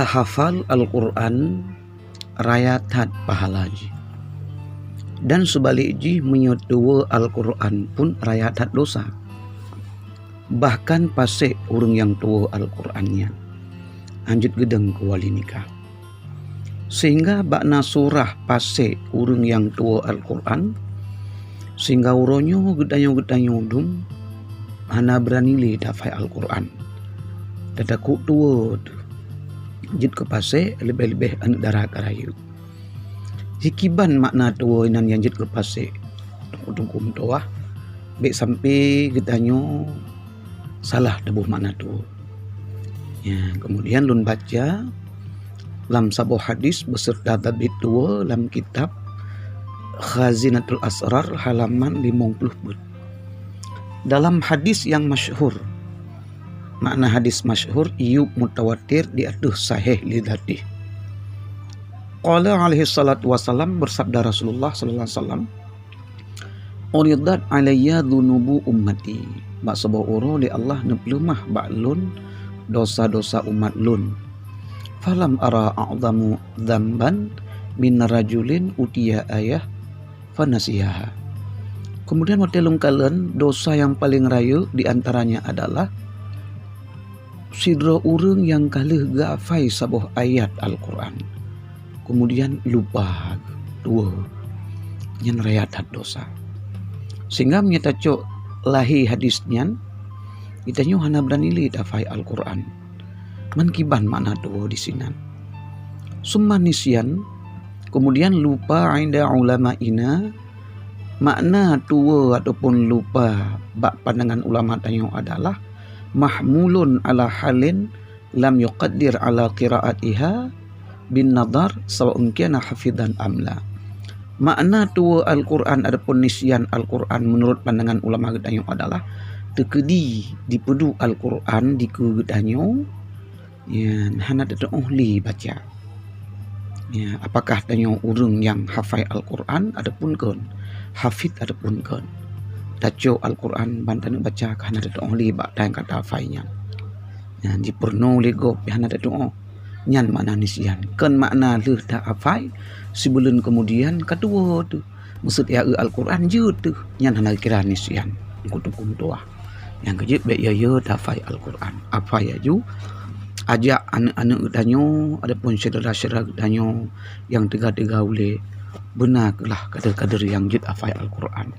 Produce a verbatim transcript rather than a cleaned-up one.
Hafal Al-Qur'an raya that pahala jih. Dan seubalik jih, meunyoe tuwoe Al-Qur'an pun raya that dosa. Bahkan pasék ureuëng nyang tuwoe Al-Qur'an nyan. Lanjut geudong keu wali nikah. Sehingga bak na surah pasék ureuëng nyang tuwoe Al-Qur'an, sehingga uroe nyoe geutanyoe-geutanyoe dum hana beurani lé tahafai Al-Qur'an. Tatakot tuwoe teuh jeuet keu pasék, leubeh-leubeh aneuëk dara ka rayeuk. Hikiban makna tuwoe nan nyang jeuet keu pasék, teungku-teungku meutuwah, bék sampai geutanyoe salah teuboh makna tuwoe. Ya, kemudian lôn baca lam saboh hadis beserta tabit tuwoe lam kitab Khazinatul Asrar halaman limong ploh peuet. Dalam hadis nyang masyhur, makna hadis masyhur, iyup mutawatir di ateueh sahih li dzatih. Qala alaihi salatu wasalam, bersabda Rasulullah sallallahu alaihi wasallam, "Uridat alayya dzunubu ummati." Bak saboh uroe lé Allah neupeuleumah bak lôn dosa-dosa umat lôn. "Falam ara a'zamu dzamban min rajulin utiya ayah fanasiyaha." Kemudian watée lôn kalon, dosa nyang paleng rayeuk di antaranya adalah sidroe ureuëng nyang ka lheueh geuhafai saboh ayat Al-Qur'an, kemudian lupa tuwoe, nyan raya that dosa. Sehingga meunyoe tacok lahé hadis nyan, geutanyoe hana beurani lé tahafai Al-Qur'an. Man kiban makna tuwoe disinan. Summa nisyan, kemudian lupa inda ulama'ina, makna tuwoe ataupun lupa bak pandangan ulama tanyoe adalah mahmulun ala halin lam yuqaddir ala qiraatiha bin nadhar sawaun kana hafidhan am la. Makna tuwoe Al-Qur'an ataupun nisyan Al-Qur'an meunurot pandangan ulama geutanyoe adalah teukeudi dipeuduek Al-Qur'an dikeue geutanyoe, ya, hana teutuoh lé baca. Ya, apakah tanyoe ureuëng nyang hafai Al-Qur'an ataupun kon, hafid ataupun kon. Tacok Al-Qur'an ban taneuk baca ka hana teutuoh lé bak nyang ka tahafai nyan. Ya, jipeurunoe lé gob hana teutuoh. Nyan makna nisyan. Kon makna lheueh tahafai, sibuleuen kemudian ka tuwoe teuh. Maksud ya, eu Al-Qur'an jeuet teuh, nyan hana kira nisyan. Teungku-teungku meutuwah. Nyang keujeuet bék yo-yo tahafai Al-Qur'an. Hafai laju, ajak aneuëk-aneuëk geutanyoe ataupun syedara-syedara geutanyoe nyang teuga-teuga ulée, beuna keulah kader-kader nyang jeuet hafai Al-Qur'an.